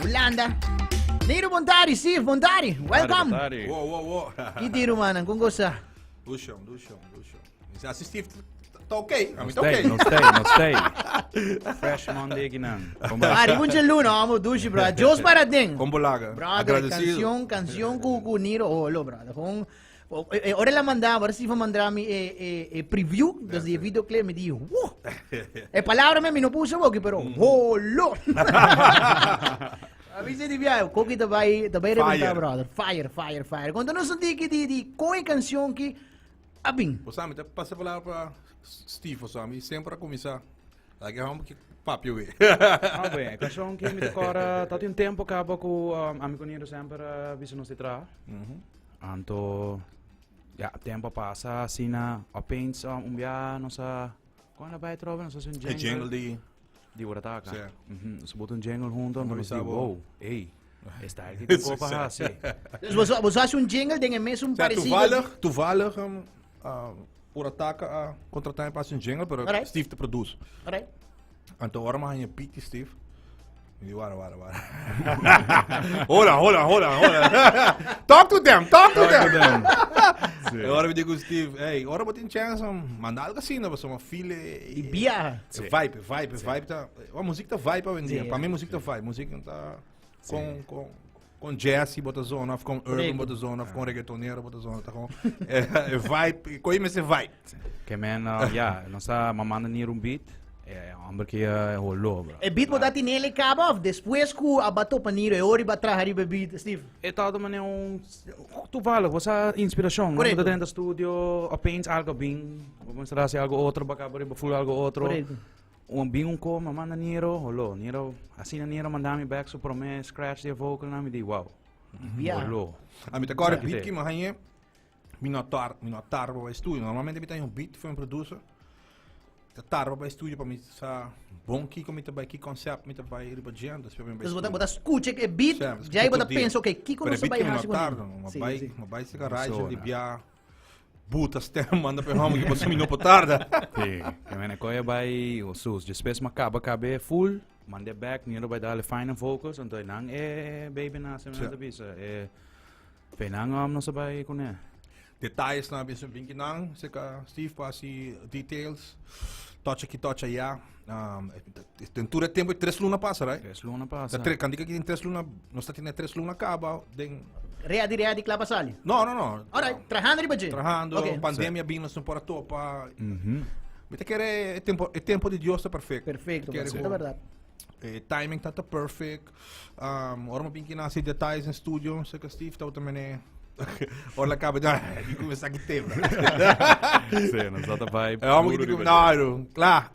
Hulanda. Niro bon tardi, Steve, bon tardi. Welcome. Wow, wow, wow. Ki tiro manan, kon gosa? Dushon, dushon, dushon. Así Steve ta ok. A mi ta Stay, ok. no stay, no stay. Fresh Monday kinan. Ari un luna, amo dushi, bro. Dios para den. Con bolaga. Brother, Agradecido. canción, canción ku Niro, oh, lo, brother. Con, oh, ora la mandaba, ora Steve mandaba mi preview, desde el videoclip, me dijo, wow. E palabra me mi no puso boki, pero holo. A mi se di via, koki ta bai reventar, Fire. brother. Fire, fire, fire. Conta nos un tiki di con e canción ki a bin. O sea, mi ta pasa palabra pa Steve, o sea, mi semper a cuminsa. Like, hom ki papio we. Ah, bem, canción que me decora, tá tem tempo acaba com um, amigo Niro sempre bisa nos de tra. Anto, ja, tempo passa, asina, opeens um bia, nossa, quando vai trova, nossa um E jingle. jingle di Di Urataka. Sí. Nos bota un jingle junto, Como nos di, bisa bo. wow, ey, esta aquí te copa hasi. Dus bo hace un jingle den e mes un O sea, parecido. toevallig Urataka a contratar pa un jingle, pero Steve te produce. Anto ora mi haña beat di Steve, mi di wara, wara, wara. Hola, hola, hola, hola. Talk to them, talk to them. E ora mi di ku Steve, hey, ora bo tin chance, manda algo asina, pasobra mi feel e Di biaha. E vibe, e vibe, e vibe ta, wa muziek ta vibe awendia. Pa mi muziek ta vibe, muziek ta con jazzy bo ta zona, of con urban bo ta zona, of con reggaetonero bo ta zona, ta con e vibe, koi mester vibe. Ke men, ja, nos a manda neer un beat, e homber ki holó, bro. E beat bo ta tinele kaba of despues ku a ba topa Niro e ora i ba traha riba e beat, Steve? E ta otro manera un, toevallig, bo sa inspiracion, no? Bo ta drenta studio, opeens algo bin, bo mester hasi algo otro, bo kaba riba full algo otro. Un bin un ko, mi manda Niro, holó, Niro, asina Niro manda mi back su prome scratch di e vocal nan, mi di wow, holó. A mi ta kòrda beat ki mi hañ'é, mi no tar, mi no tarba bai studio. Normalmente mi ta haña un beat for un producer, ta tarba bai studio pa mi sa bon kiko mi ta bai, ki concept mi ta bai riba dje, anto despues mi bai Dus bo ta studio. bo ta skucha e beat, Sí, mi djai bo ta skucha tur dia. pensa, okay, kiko Pero nos e ta beat bai ki mi no hasi ku tarda, nan? mi Sí, bai, sí. mi bai saka raisha Zona. di bia. Buta stem manda pe home que paso mi no por tarda. Sí, que mene koya bai o sus. Después ma kaba kabe full, mande back, Nilo bai dale final vocals, anto nang e baby na se me bisa. E fe nang no se bai kune. Detalles na bisa binki nang, seka Steve pa si details. Touch aqui, touch allá. Um, ten tur tempo tres luna pasa, right? Tres luna pasa. Tre, kantika ki tres luna, nos ta tiene tres luna kaba, den Ready, ready, kla pa sali. No, no, no. Alright, trahando riba dje. Trahando, pandemia bin, nos no por a topa. Mi ta kere e tempo, e tempo di Dios ta perfecto. Perfecto, Mi ta kere ta ku verdad. E timing ta ta perfect. Ora mi bin ki nasi detalles in studio, seka Steve ta mene. Ora la caba ja, di come sa ki tema. Sí, nos ta vibe. Eh, amo duro ki riba no, dje. no, kla.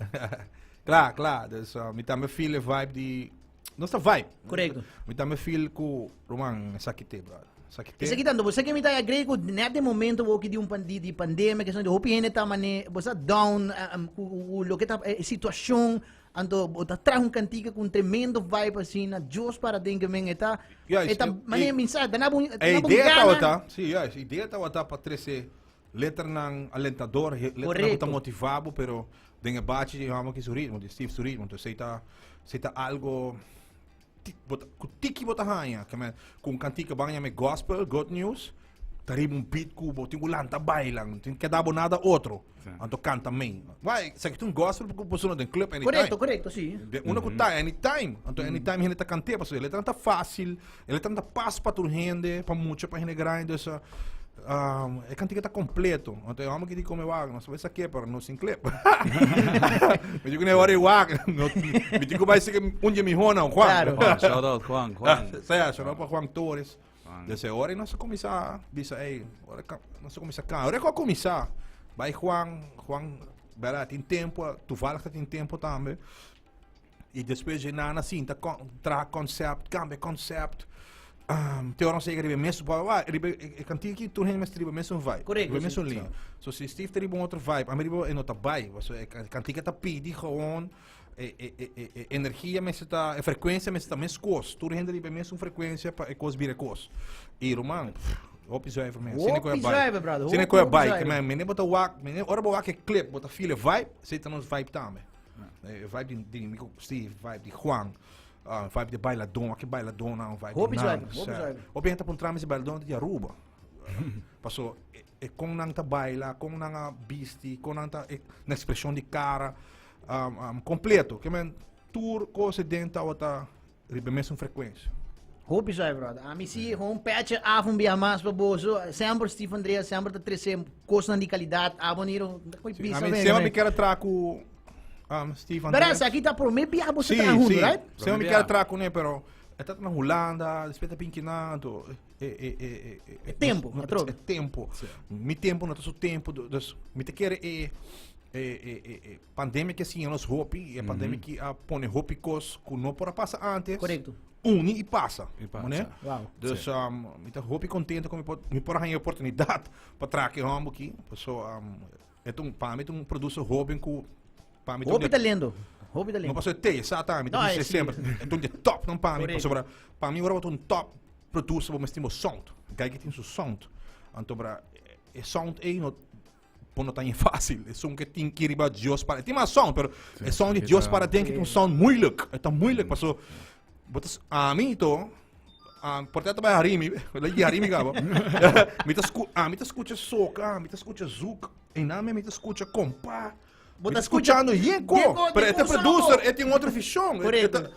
Kla, kla. Dus mi tambe feel e vibe di nos ta vibe. Mi tambe feel ku Roman sa ki te, brother. Sa ki te. Esaki tanto, bo sa ke mi ta agree ku net den momento bo ki di un pan di di pandemia ke son hopi hende ta mane bo sa down ku loke ta e situashon anto bo ta traha un kantika ku un tremendo vibe asina Dios para den ke men e ta Juist, e ta mane mi sa ta na bo E ta na bo idea gana. tabata, sí, juist, idea tabata pa trese letranan alentador, letranan ku ta motivá bo, pero den e bachi di hòmber ki su ritmo, di Steve su ritmo, entonces esei ta, esei ta algo bo ta, ku tiki bo ta haña, ke men, ku un kantika ban yama e gospel, good news, ta riba un beat ku bo tin ku lanta baila, no tin keda bo nada otro, anto kanta men. Wai, esaki ta un gospel ku bo sona den club anytime. Korekto, korekto, si. Den unda ku ta anytime, anto anytime hende ta kant'é, pasobra e letranan ta fásil, e letranan ta pas pa tur hende, pa mucha, pa hende grandi, dus e kantika ta kompleto. Anto e hòmber ki di kome wak, nos ta bai sak'é, pero no sin klep. Mi di ku ne ora e wak, no, mi tin ku bai seke un di e mihónan, Juan. Claro. Juan, shout out Juan, Juan. Sea, shout out pa Juan Torres. Juan. Desde ora nos a kuminsá bisa, ey, ora ka, nos a kuminsá kan. Ora ku a kuminsá, bai Juan, Juan, bèrdat, tin tempu, toevallig ta tin tempu tambe. I despues dje nan a sinta kon, traha concept, kambia concept. Te ora nos a yega riba e mes, wa, wa, riba e, e kantika aki tur hende mester riba e mesun vibe. Korekto, Riba e si. mesun liña. So si Steve ta riba un otro vibe, ami riba e no ta bai. Pasobra e kantika ta pidi gewoon e, e, e, e, e energia mester ta, e frekuensia mester ta mes kos. Tur hende riba e mesun frekuensia pa e kos bira e kos. I ruman, pff, hopi zuiver men. Sine ku e Hopi bai. zuiver, brother. Sine Hopi, ku e hopi bai. zuiver. Ke men, mene bo ta wak, mene, ora bo wak e clip, bo ta feel e vibe, esei ta nos vibe tambe. E vibe di, di mi ku Steve, vibe di Juan. Vibe di bailadon, aki bailadonnan, vibe Hopi di suave, nan. hopi suave. Hopi hende ta puntra mi si bailadon ta di Aruba. Paso e kon nan ta baila, kon nan a bisti, kon nan ta e nan expresion di cara, completo. Ke men tur cos den tabata riba e mesun frecuencia. Hopi suave, brother. Ami si, gewoon petje af un bia mas pa boso. Semper Steve Andrea, semper ta trece cosnan di calidad. Abo niro, koy pisa Ami semper mi kier tra cu Steve Andrea. Pero esaki ta prome bia boso ta hunto, right? Semper mi kier tra cune, pero e ta na Hulanda, despues ta pinki nan, anto e e e e e tempo, e tempo. Mi tempo no ta su tempo, dus mi ta kere e e e e Pandemia ki a siña nos hopi, e pandemia ki a pone hopi kos ku no por a pasa antes. Korekto. Uni i pasa. I pasa. Mane? Wow. Dus um, mi ta hopi kontento ku mi por, mi por a haña e oportunidat pa traha ku e hòmber aki. Paso um, e ta un, pa mi ta un producer hoben ku pa mi ta un Hopi di- talento. Hopi No talento. paso e te, sa ta, mi ta No, bisa eh, sí. semper. E ta un di top nan pa mi. Korekto. Pasobra pa mi ora bo ta un top producer bo mester tin bo sound. Guy ki tin su sound. Anto bra e sound ei no Por no tan fácil. Esun que tin que riba Dios para. Tin mas sound, pero e sound de Dios para den que un sound moeilijk. E ta moeilijk, paso. Bo ta ami to, por ta bai harimi, la yi harimi gabo. Mi ta scu, ami ta scucha soca, mi ta scucha zouk, en name mi ta scucha compa. Bo Mi ta ta scuchando Yenko, Yenko, pero di e ta un solo producer, voz. e tin otro vision. E- e Correcto. ta-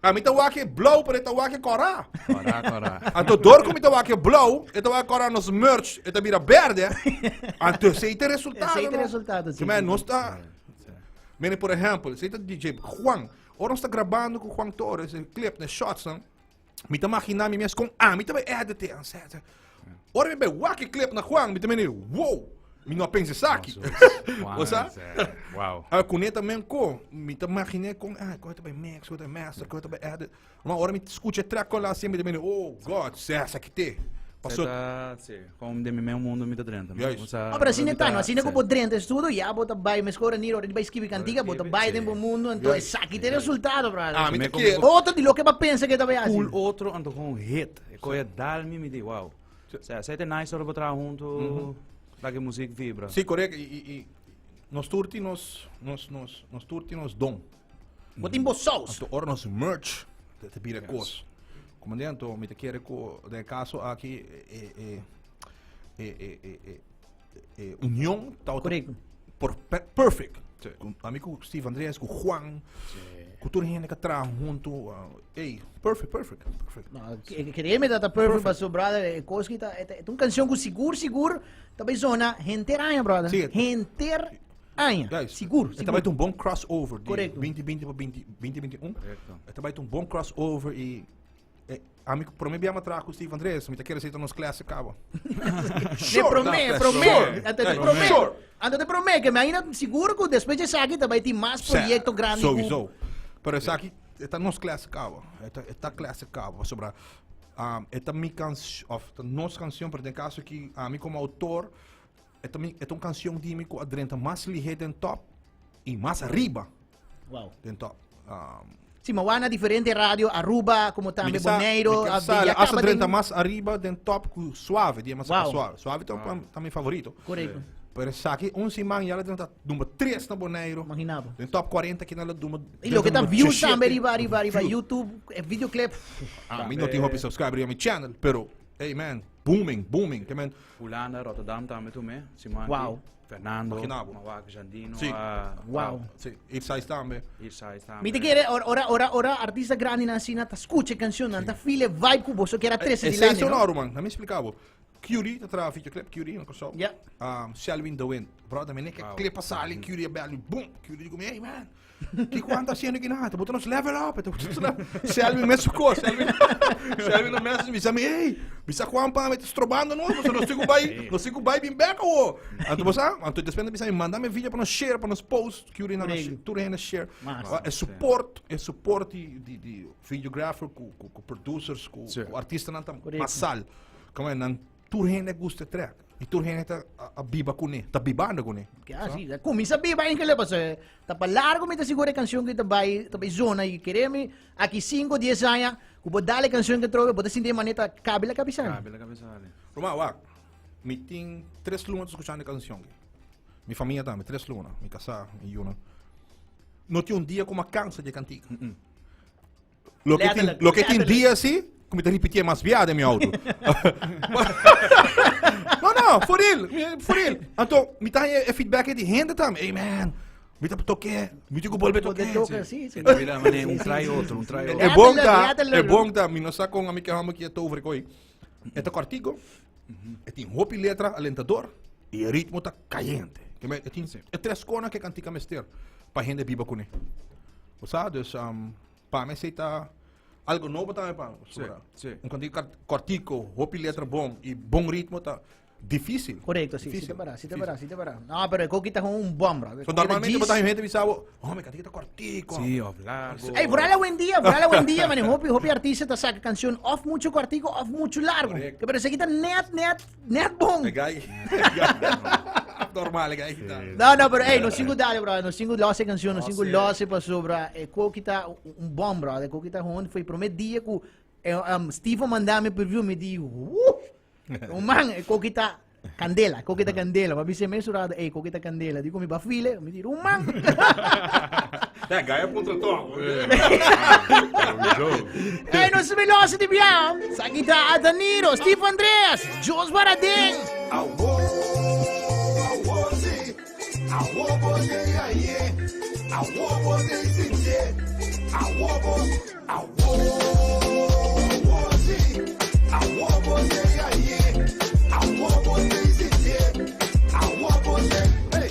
Ami ta wak e blauw, pero e ta wak e kòrá. Kòrá, kòrá. Anto dor ku mi ta wak e blauw, e ta wak kòrá nos merch, e ta bira berde. Anto esei ta e resultado. Esei ta e no? resultado, sí, Ke men, sí, nos ta... Mene, por ehèmpel, esei ta DJ Juan. Ora nos ta grabando ku Juan Torres, e clip, e shots nan, mi ta maginá mi mes kon ami ta bai edit e, ansa. Ora mi bai wak e clip na Juan, mi ta mene, wow, mi no a pensa esaki. Juan, O sa? Wow. Ah, kuné ta men ko, mi ta maginé kon, ah, kon ta bai mix, kon ta bai master, kon ta bai edit. Ma ora mi skucha e track kon la así, mi ta mene, oh God, sa esaki te. Paso, Zeta, sí, kom den mi meu mundo mi ta drenta. no? Juist. O sea, Ah, pero asina mi ta, no? Asina sí. ku bo drenta estudio, ya bo ta bai meskor a niro, ora di bai skibi kantika, bo ta bai den bo mundo, anto Juist. esaki ta e resultado, brother. ah, mi ta Me kier. Otro di loke bo a pensa ke ta bai hasi. Cool otro, anto gewoon hit. E koe dal mi, mi di, wow. Sea, zij te nice ora bo traha hunto, la ke muziek vibra. Sí, correct. I, i, i nos tur tin nos, nos, nos, nos tur tin nos don. Bo tin bo saus. Anto ora nos merch, te, te bira kos. Como de anto, mi te kere ku, den e caso aki, e, e, e, e, e, e, e union ta Correcto. por, per, perfect. Sí. Ku, ami ku Steve Andreas, ku Juan, ku tur hende ka traha hunto. Ey, perfect, perfect, perfect. No, créeme, ta perfect, paso, brother, e kos ki ta, e ta un canción ku sigur, sigur, ta bai zona henter aña, brother. Sí. Henter aña. Guys, Sigur, E sigur. ta bai un bon crossover di Correcto. 2020 pa 20, 2021. Correcto. E ta bai un bon crossover i eh, ami promé biama traha ku Steve Andres, mi ta kere esei ta nos classic kaba. Me promé, promé. Sure. Anto te Hey, promé. sure. Anto te promé que me ainda seguro que después de esaki ta bai tin mas proyecto grandi ku Sowieso. Pero esaki e ta nos classic kaba. E ta, e ta classic kaba. Pasobra um, e ta mi canción, of ta nos canción, pero den caso aki ami como autor, e ta mi, e ta un canción di mi ku a drenta mas lihé den top i mas ariba Wow. den top. Um, Sí, ma wana diferente radio, Aruba, como tambe Mi sa- Bonaire, mi a- sa- ya hasta caba drenta den- mas ariba den top ku Suave, di mas Wow. Suave. Suave ta, ta mi favorito. Correcto. Pero esaki un siman ya la drenta nummer 3 na Bonaire. Imagina bo. Den top 40 ki na la nummer Y loke ta nummer views 17. tambe riba riba riba View. YouTube, e videoclip. Ah, mi no tin hopi subscriber riba mi channel, pero hey man, booming, booming. Ke men Hulanda, Rotterdam tambe tu me, siman Wow. Fernando, Imagina bo. Mawak, Jandino, Sí. ah, Wow. Sí, Eastside tambe. Eastside tambe. Mi te kere ora ora ora ora artista grandi nan asina ta scucha e cancion nan ta feel e vibe cu boso kier a trece E dilanti, sei no? sonoro man, na mi explica bo. Curie ta traha videoclip, Curie na Kòrsou. Ja. Selwyn de Wind. Brother, mi neke Wow. clip a sali, Curie a bel mi, boom. Curie di ku mi, hey man, kiko anda haciendo aki na? Ta bota nos level up. Ta bota nos level. Selwyn mes kos. Selwyn, Selwyn a message mi, sa mi, hey, mi sa Juan pa mi ta strobando nos, pasobra nos tin ku bai, nos tin ku bai bin bek awo. Anto bo sa, anto despues nan bisa mi, manda mi video pa nos share, pa nos post. Curie nan a Correcto. tur hende a share. Mas. E support, e support di, di, di videographer ku, ku, ku producers, ku, Sí. ku artistanan ta Correcto. masal. Como nan tur hende gusta e track y tur hende ta a biba cune, ta bibando cune. Que así, ah, cuminsa biba enkele paso ta pa largo mi ta sigura e canción que ta bai ta bai zona y keremi aki 5 10 aña ku bo dale canción que trobe bo ta sinti e maneta cabe la cabeza. Cabe la cabeza. Roma, wak, mi tin tres luna ta escuchando e canción. Mi famia tambe, tres luna, mi casá, mi yunan. No tin un dia ku mi a cansa di e cantica. Loke tin, loke tin dia si, ku mi ta repitié mas bia den mi auto. No, no, for real, for real. Anto, mi ta haña e feedback di hende tambe. Hey man, mi ta toké, mi tin ku bolbe toké. Toke, sí, sí. Mira, mané, un trai otro, un trai otro. E bon ta, e bon ta, mi no sa kon ami ke hòmber ki e tover koi. E ta kòrtiku, e tin hopi letra alentador i e ritmo ta kayente. Ke men, e tin e tres kona ke kantika mester pa hende biba kuné. Bo sa, dus um, pa mi esei ta algo nobo tambe pa mi. Sí, sí. Un kantika kòrtiku, hopi letra bon i bon ritmo ta Difícil. Correcto, sí, sí te para, sí te para, sí te para. No, pero el ta un bom, bro. So, normalmente bota gente bisa, oh, me cantica cortico. Sí, of largo. Ey, vooral hoy en día, vooral hoy en día, man, hopi, hopi artista ta saca canción of mucho cortico of mucho largo. Correcto. Pero se quita net, net, net bom. Gai. Normal, gai. No, no, pero ey, no singo dale, bro, no singo lose canción, no singo lose pa sobra. E kokita un bom, bro. E kokita hond foi primer dia ku eh, um, Steve mandame preview, me di, uh, Ruman, e koki ta candela, koki ta candela. Ma bise mesurado, ey, koki ta candela. Digo mi bafile, mi di ruman. Ja, Gaia punta toch. Ey, no se me losse di bia. Sakita Adaniro, Steve Andreas, Jos Baradin. Awo, awo si, awo bo de aye, awo bo de sintie, awo bo, awo, awo si, awo bo de aye, awo bo de sintie, awo bo de, hey.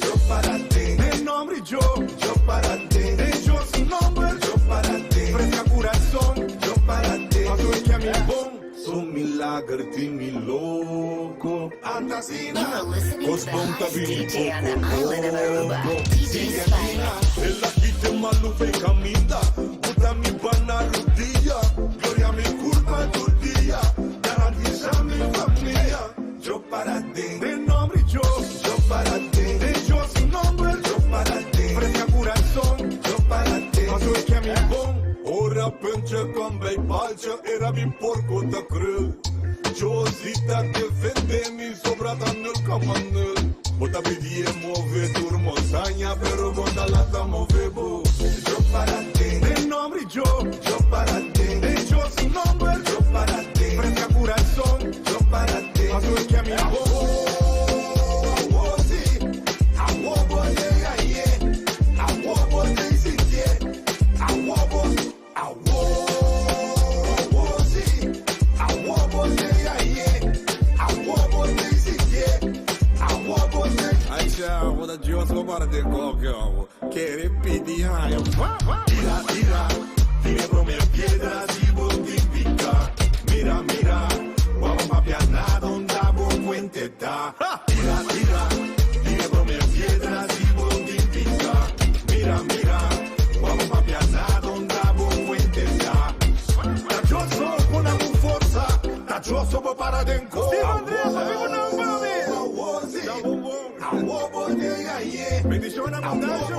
Yo para ti, de nombre yo, yo para ti, de yo su nombre, yo para ti, fresca corazón, yo para ti, paso que a mi bon. Su milagro ti mi loco. You are listening to the hottest DJ on the island of Aruba, DJ Spike. El agite malupe camita, puta mi pana rodilla, gloria mi culpa tu día, garantiza mi familia. Yo para ti, de nombre yo, yo para ti, de yo sin nombre, yo para ti, fresca corazón, yo para ti, paso que a mi bon. Ora puntje kom bij paaltje, era mi porco te krul. Josita defende mi sobra ta 0,0. Bota pidi e move tur montaña, pero bota lata move bo. Yo para ti, de nombre yo, yo para ti, de yo sin nombre, yo para ti, fresca corazón, yo para ti, paso que a mi bo, si, awo bo de aye, awo bo de sintie, awo bo, awo, awo si, awo bo de aye, awo bo de sintie, awo bo de. Aisha, wat een Dios lo para de kokio. Kere pidi hayo. Tira, tira, tira prome piedra si botifica. Mira, mira, guapa papia na donde bo fuente ta. Tira, tira, tira prome piedra si botifica. Mira, mira, guapa papia na donde bo fuente ta. Tachoso con la forza, tachoso bo para denko. Bendición abundancia.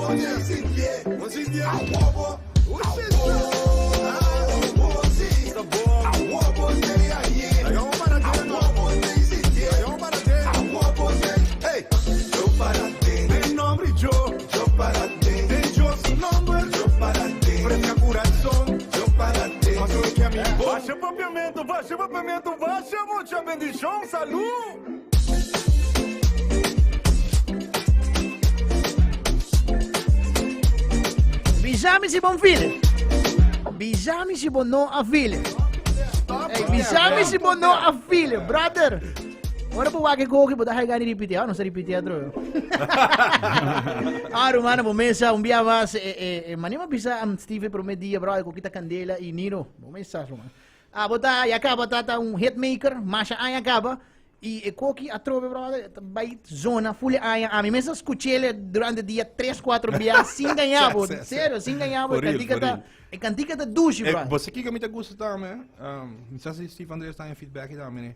Yo para ti, de nombre yo, yo para ti, de yo sin nombre, yo para ti, fresca corazón, yo para ti, paso que a mi voz. Baixa papiamento, baixa papiamento, baixa mucha bendición, salud. Bisami si bon file. Bisami si bon no a file. Hey, bisami si bon no a file, brother. Ora bo wak koki, bo ta hay gani repite. Ah, no se repite atro. ah, rumano, bo mesa, un dia mas. Eh, eh, eh, manima bisa am Steve prome dia, brother, kokita candela y Nino. Bo mesa, rumano. Ah, bo ta, ya caba, tata, un hitmaker, masha aña caba. Y e koki atrobe, brother, ta bai zona full aña. A mi mesa escuchele durante dia 3, 4 bias sin ganhar, bo. Sí, sí, sí. Serio, sin ganhar, bo. E For real, cantica for ta, real. e cantica ta douche, Eh, brother. você que me te gusta também, um, não sei se Steve Andrés está em feedback também, né?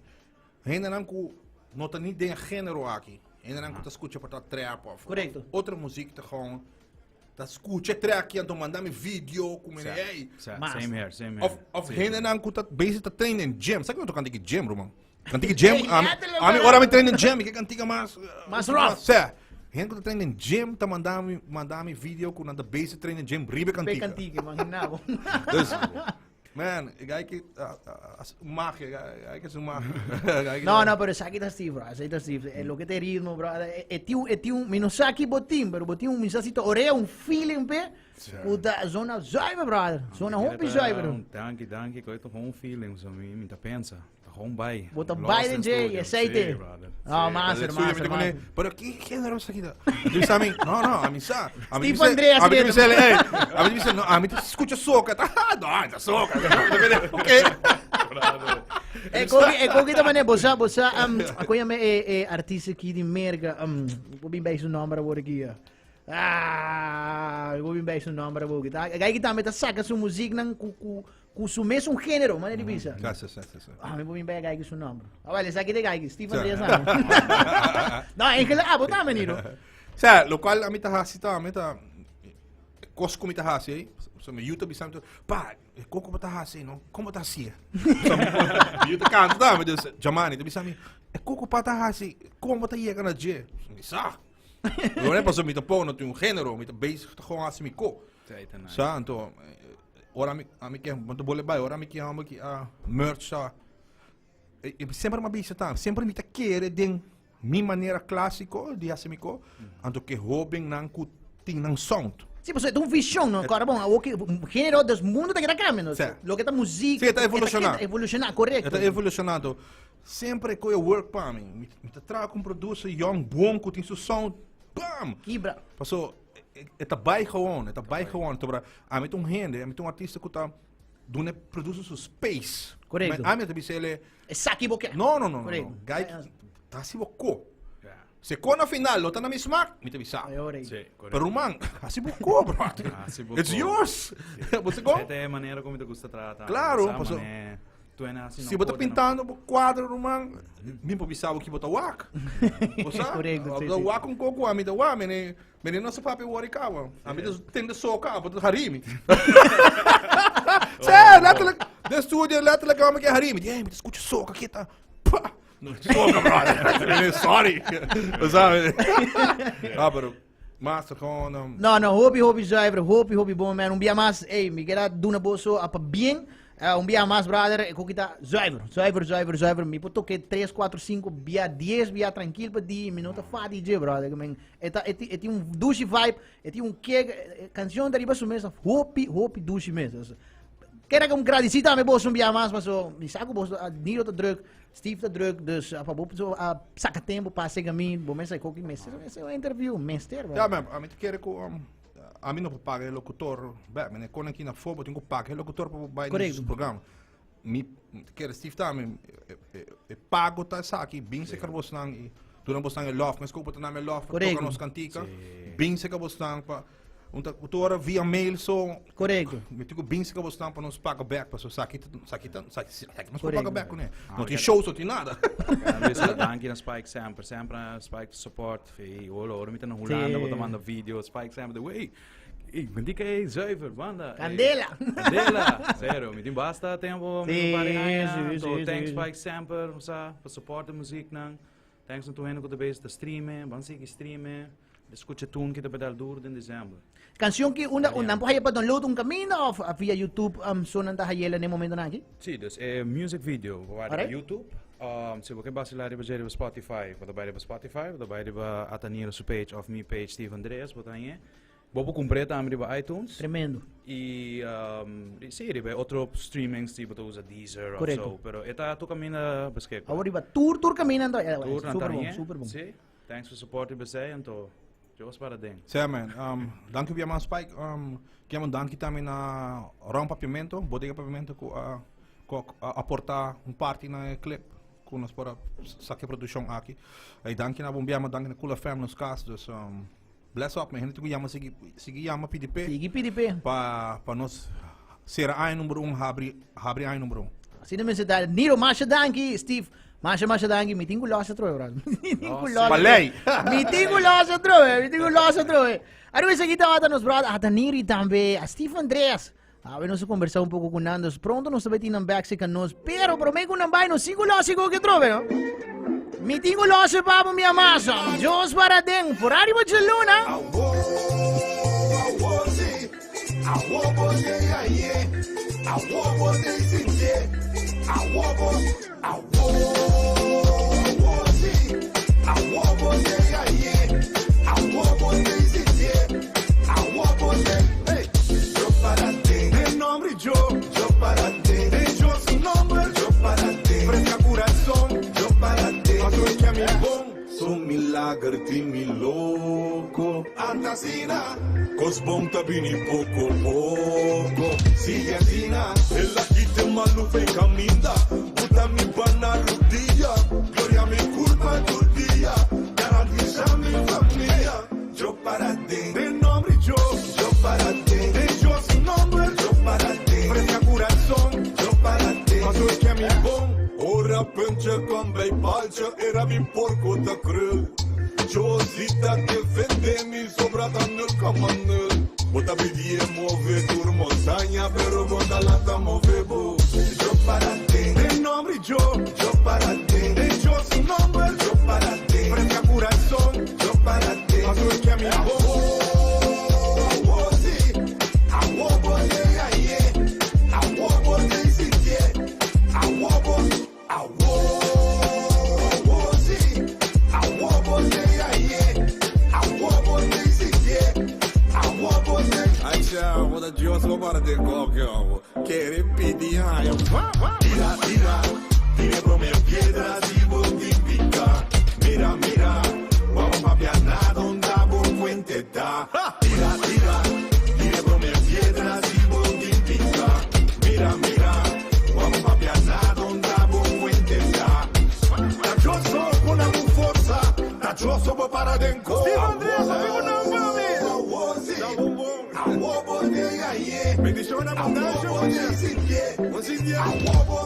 Ainda não que não tá nem den gênero aqui. Ainda não que tá escuta para trap of. Correcto. Outra música tá com tá escuta trap então mandar me vídeo como Sim, ei. sim, Mas- Same here, same here. Of of ainda não que tá basic tá treino em gym. Sabe que eu tô cantando gym, Romão? Cantica gym, Ei, a letterlijk, mi man. ora mi treino gym, que cantica mais Mais rough. Sé. Hende ku ta train den gym ta manda mi manda mi video ku nan ta bezig train den gym riba e Pe kantika. kantika, imagina bo. Dus, man, e guy ki un magia, e guy ki es un magia. E guy ki No, no, pero esaki ta Steve, bro. Esaki ta Steve. E loke ta e ritmo, bro. E tin un, e tin un, mi no sa ki bo tin, pero bo tin un, mi sa si ta orea, un feeling pe. Ku ta zona zuiver, brother. Zona hopi zuiver. Danki, danki. Koe ta gewoon feeling, so mi, mi ta pensa. Ta gewoon bai. Bo ta Lost bai in den dje, studio. e sei te. Sí, brother. Ah, Sí. master, Studio, mi master, ta pone, master. Pero ki género esaki ta? Tu bisa mi, no, no, a mi sa. A mi Steve bisa, Andreas a mi Reto. bisa, hey, a mi bisa, no, a mi ta escucha soca. No, ta soca. Ok. E koki, e koki ta mane, bo sa, bo sa, um, ako yame e, e artista ki di merga, um, bo bin bij su nomber awor aki, ja. Ah, bo bin bij su nomber awor aki. Ta, gai ki tambe ta saka su muziek nan ku, ku, Ku su mesun género, manera di bisa. Sa, sa, sa, sa, sa. Ah, mi por bin bij gai ku su nomber. Ah, wel, esaki de gai, Steve Sa. Andreas tambe. No, eigenlijk abo tambe, Niro. Sa, lo cual a mi ta hasi tambe ta kos ku mi ta hasi ei. So mi yu ta bisa mi ta, pa, e koko bo ta hasi no? Kon bo ta hasié? So mi yu ta kanta tambe, dus Jamani ta bisa mi, e koko pa ta hasi, kon bo ta yega na dje? Mi sa. Lo ne paso mi tampoco no tin un género, mi ta bezig ta gewoon hasi mi ko. Sa, anto, ora mi, a mi ke, bo ta bole bai, ora mi ke homber ki a merch sa, e, e semper mi a bisa ta, semper mi ta kere den mi manera klasiko di hasi mi ko, anto ke hobennan ku tin nan sound. Sí, pasobra e ta un vision, no? Kòrda bon, awor ki género, dus mundo ta keda kambia, no? Sí. Loke ta muzik, Sí, e ta evolushoná. E ta evolushoná, korekto. E ta evolushoná, anto semper e koe work pa mi. Mi, mi ta traha ku un producer yong, bon, ku tin su sound, bam! Kibra. Paso, e ta bai gewoon, e ta bai gewoon. Tobra, ami ta un hende, ami ta un artista ku ta duna e producer su space. Korekto. Ami ta bisa ele, Esaki bo ke. No, no, no, no, Korekto. no. Gai, ta hasi bo ko. Se ko na final lo ta na mi smak, mi ta bisa. Ay, ora. Sí, korekto. Pero ruman, hasi bo ko, bro. Hasi bo It's ko. yours. Bo sa kon? Esta e manera ku mi ta gusta trata. Claro, Sa paso- mané, Tuena hasi no Si bo ta por, no. pintando bo cuadro, ruman, mi por bisa bo ki bo ta wak. Bo sa? Correcto, sí, Bo ta sí. wak un koko, ami ta wak, mene, mene no sa papia wori kawa. Ami ta tende soka, bo ta harimi. Sê, letterlijk, den studio letterlijk ami ke harimi. Di, hey, mi ta skucha soka ki ta, pa. No, soka, brother. Mene, sorry. Bo sa? Ah, pero, master, gewoon, No, no, hopi, hopi zuiver, hopi, hopi bon, man. Un bia mas, ey, mi kera duna boso apa bien. Un bia mas, brother, e koki ta zuiver, zuiver, zuiver, zuiver. Mi por toke 3, 4, 5, bia 10 bia trankil pa di, mi no ta fadi dje, brother. Ke men, e ta, e ti, e tin un dushi vibe, e tin un kick, e cancion ta riba su mesa, hopi, hopi dushi mes. Dus, kera ke un gradisi tambe boso un bia mas, paso mi sa ku boso, Niro ta druk, Steve ta druk, dus pa bo so, a saka tempo pa sega mi, bo mester koki mester, mester un interview, mester, brother. Ja, man, ami ta kere ku, Ami no por paga e locutor bek, mene kon aki na fo bo tin ku paga e locutor pa bo bai na su programa. Mi kere Steve tambe, e pago ta esaki, bin seka bosnan i duna bosnan e lof, mes ku bo ta nami e lof pa toka nos kantika, bin seka bosnan pa un ta tur ora via mail so, mi tin ku bin seka bosnan pa nos paga bek, pasobra esaki ta esaki ta esaki nos por paga bek kuné, no tin shows, no tin nada. Danki na Spike semper, semper Spike support. Sí, ora, ora mi ta na Hulanda, bo ta manda video, Spike sempre de, wey, ey, mi di que ey, zuiver, banda. ey, Candela. Candela, serio, mi tin basta tempo, mi Sí, un par di aña, sí, anto sí, thanks sí. Spike semper, sa, pa support de muziek nan. Thanks na tur hende ku ta bezig ta streamen, ban sigui streamen, escucha tune ki ta bedal duro den december. Canción ki unda un nan por haya pa download un camino of via YouTube um, so nan ta hayela ne momento nan aki? Sí, dus e music video bo wak riba Alright. YouTube. Um, si bo ke basila riba dje riba Spotify, bo ta bai riba Spotify, bo ta bai riba Ataniro su page of mi page Steve Andreas, bo ta hañ'é. Bo por kumpr'é tambe riba iTunes. Tremendo. I um, i sí, riba e otro streamings di bo ta usa Deezer of Correcto. so, pero e ta tur kaminda beskikbaar. Awor riba tur tur camino anto. Eh, Tur nan ta super bon, hañ'é. super bon. Sí, thanks for support riba esei, anto Dios para den. Sea man, um, danki bia man Spike. Um, kier man danki tambe na Ron Papiamento, Bodega Papiamento ku a ku a aporta un parti na e clip ku nos por a saka e produccion aki. Y danki na bon bia man, danki na Cool FM nos kas, dus um, bless up man. Hende tin ku yama sigui sigui yama pidi pe. Sigui pidi pe. Pa pa nos sera aña number un habri habri aña number un. Asina mester ta. Niro, masha danki. Steve, masha masha danki. Mi tin ku los atrobe, brother. Mi tin ku los. Palei. Mi tin ku los atrobe. Mi tin ku los atrobe. Anyway, esaki tabata nos brother Ata Niro y tambe a Steve Andreas. Awe nos a conversa un poco cu nan, dus pronto nos ta bay tin nan back cerca nos. Pero prome cu nan bay, nos sin cu los sigo ke atrobe, no? Mi tin un lose pa bo, mi amasa. Dios para den, por arriba djaluna. Su milager ti mi loco. Antasina, cos bom ta bini poco poco. Sigue asina, el aquí te malufe caminda. Buta mi bana rodilla, gloria mi culpa tu día. Garantiza mi familia. Yo para ti, de nombre yo, yo para ti. De yo su nombre, yo para ti. Fresca corazón, yo para ti. Paso es que a mi bon. Ora puntje kom bij paaltje, era mi porco te krul. Josita defende mi sobra ta 0,0. Bota pidie move tur montaña, pero bota lata move bo. Yo para ti, de nombre yo, yo para ti. De yo su nombre, yo para ti. Fresca corazón, yo para ti. Paso es que a mi Aisha, wat Dios lo para de kokio. Quere pedir, ai, vá, vá. Tira, tira, tira prome piedra si pica. Mira, mira, vamos pa piana donde bo fuente ta. Tira, tira, tira prome piedra si pica. Mira, mira, vamos pa piana donde bo fuente ta. Tachoso con la forza, tachoso bo para denko. Steve Andreas, amigo Bendición abundancia.